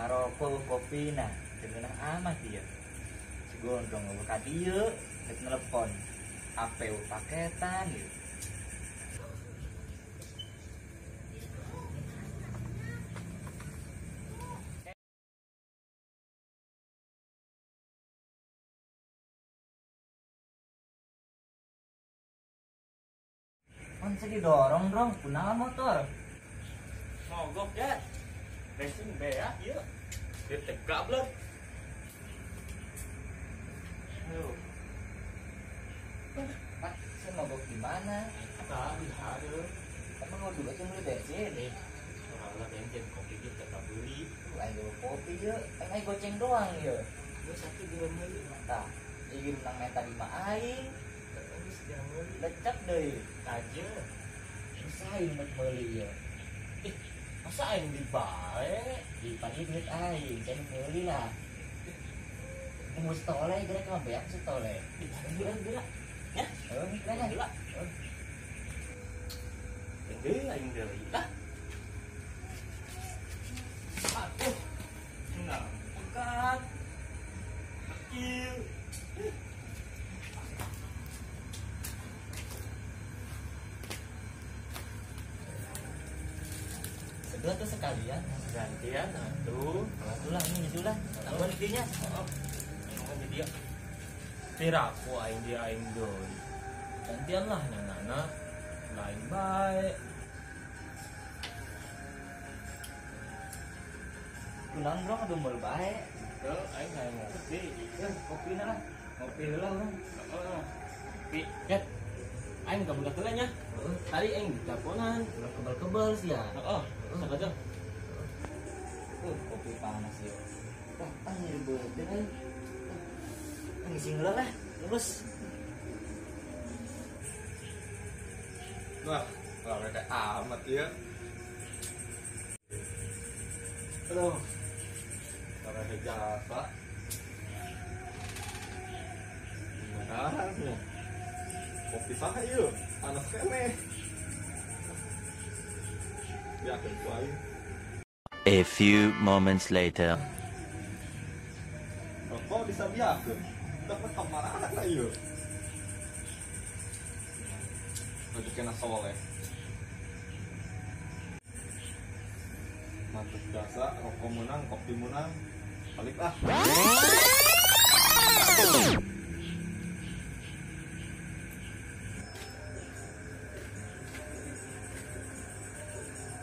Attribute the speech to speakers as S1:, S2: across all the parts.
S1: Ngarokok kopi nah, dengan amat dia. Si Gondrong ngomong ka dieu, rek nelepon. HP paketan gitu. Kan didorong dong, kunaon motor?
S2: Mogok ya. Bensin beak ieu. Ditegak blek.
S1: Aduh. Pak, saya mogok di mana?
S2: Tah, di hareup.
S1: Emang mau dulu aja beli bensin?
S2: Urang bensin kopi ge tetap beli.
S1: Aing bawa kopi ye, aing goceng doang ye.
S2: Geus satu dua meuli.
S1: Tah, ieu menang menta di mah aing.
S2: Geus jangan meuli.
S1: Lecek deui.
S2: Aja.
S1: Bisa aing mek meuli ye.
S2: Ih, masa aing di bae?
S1: Di pagi duit aing, saya meuli lah. Mau setole gerak mah beak setole.
S2: Ih, gerak. Ya,
S1: heeh, gerak.
S2: Deui aing deui lah. Aduh. Nah, pekat. Kecil.
S1: Sebelah tuh sekalian
S2: gantian atuh.
S1: Atuh lah ini itulah. Tangguhan intinya.
S2: Heeh. Ngomong jadi ya. Tiraku aing dia aing deui. Gantian lah nyanana. Lain bae.
S1: Kunaon bro aduh meul bae.
S2: Heuh, aing hayang ngopi.
S1: Kopi na lah. Ngopi heula urang.
S2: Heeh. Kopi. Ket. Aing ka budak heula nya. Tadi aing diteleponan,
S1: ulah kebel-kebel sih ya.
S2: Heeh. Sok aja.
S1: Kopi panas ya. Wah, anjir beuteung euy. Ngisi heula lah. Terus.
S3: Wah, rada amat ya. Aduh. Rada jasa. Gimana nih? Kopi saha ieu? Panas keneh. Yakin ku aing.
S4: A few moments later.
S3: Rokok bisa biakeun. Dapat kamarana ieu. Lagi kena soleh. Mantep jasa, rokok menang, kopi menang. Balik lah.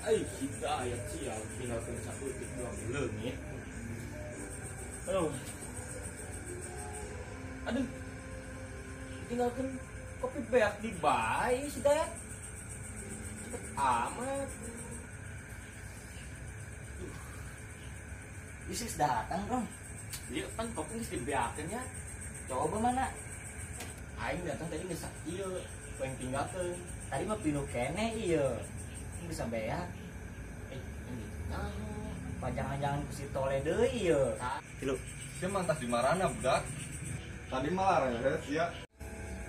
S2: Ai hidayat sial tinggalkan satu titik doang leungit. Aduh. Aduh. Tinggalkan kopi beak di bae si Dayat. Cepet amat.
S1: Isis datang, Bro.
S2: Iya, kan kopi geus dibeakeun nya.
S1: Coba mana?
S2: Aing datang tadi geus sakieu, ku aing tinggalkeun.
S1: Tadi mah pinuh keneh ieu. Bisa beak.
S2: Ini nyaho.
S1: Apa jangan-jangan ku si Tole deui ieu.
S3: Tilu. Sia mantas di marana budak. Tadi malah reres ya.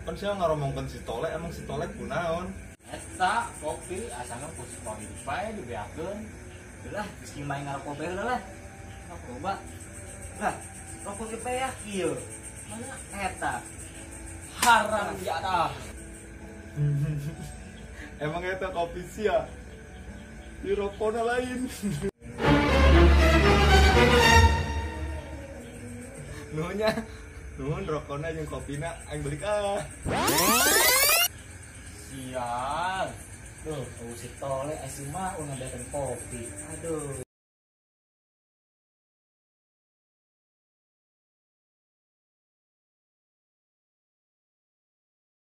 S3: Kan sia ngaromongkeun si Tole, emang si Tole kunaon?
S2: Eta kopi asana ku si Tole bae dibeakeun.
S1: Lah, geus main ngarokok bae lah. Coba. Lah, rokok ge beak ieu. Mana eta?
S2: Haram jadah.
S3: Emang eta kopi sia. Di rokona lain. Nuhunnya, nuhun rokona jeung kopina aing balik ah.
S2: Sial.
S1: Duh, si Tole si mah ngabeakeun kopi. Aduh.